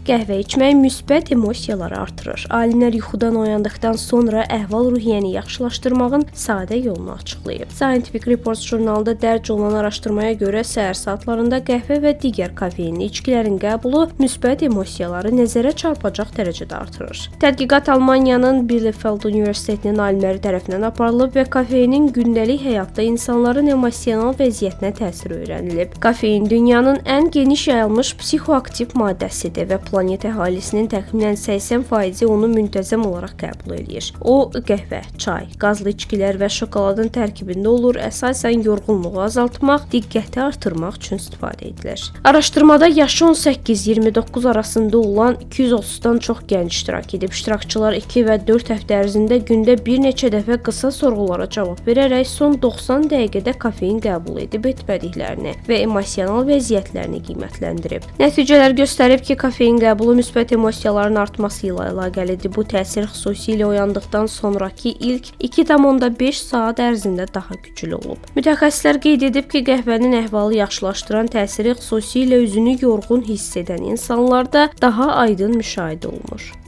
Qəhvə içmək müsbət emosiyaları artırır. Alimlər yuxudan oyandıqdan sonra əhval-ruhiyyəni yaxşılaşdırmağın sadə yolunu açıqlayıb. Scientific Reports jurnalında dərc olunan araşdırmaya görə səhər saatlarında qəhvə və digər kofeinli içkilərin qəbulu müsbət emosiyaları nəzərə çarpacaq dərəcədə artırır. Tədqiqat Almaniyanın Bielefeld Universitetinin alimləri tərəfindən aparılıb və kofeinin gündəlik həyatda insanların emosional vəziyyətinə təsiri öyrənilib. Kofein dünyanın ən geniş yayılmış psixoaktiv maddəsidir və planet əhalisinin təxminən 80%-i onu müntəzəm olaraq qəbul eləyir. O, qəhvə, çay, qazlı içkilər və şokoladın tərkibində olur, əsasən yorğunluğu azaltmaq, diqqəti artırmaq üçün istifadə edilir. Araşdırmada yaşı 18-29 arasında olan 230-dan çox gənc iştirak edib. İştirakçılar 2 və 4 həftə ərzində gündə bir neçə dəfə qısa sorğulara cavab verərək son 90 dəqiqədə kofein qəbul edib etmədiklərini və emosional vəziyyətlərini qiymətləndirib. Nəticələr göstərib ki, kofein qəbulu müsbət emosiyaların artması ilə əlaqəlidir. Bu təsir xüsusilə oyandıqdan sonrakı ilk 2,5 saat ərzində daha güclü olub. Mütəxəssislər qeyd edib ki, qəhvənin əhvalı yaxşılaşdıran təsiri xüsusilə özünü yorğun hiss edən insanlarda daha aydın müşahidə olunur.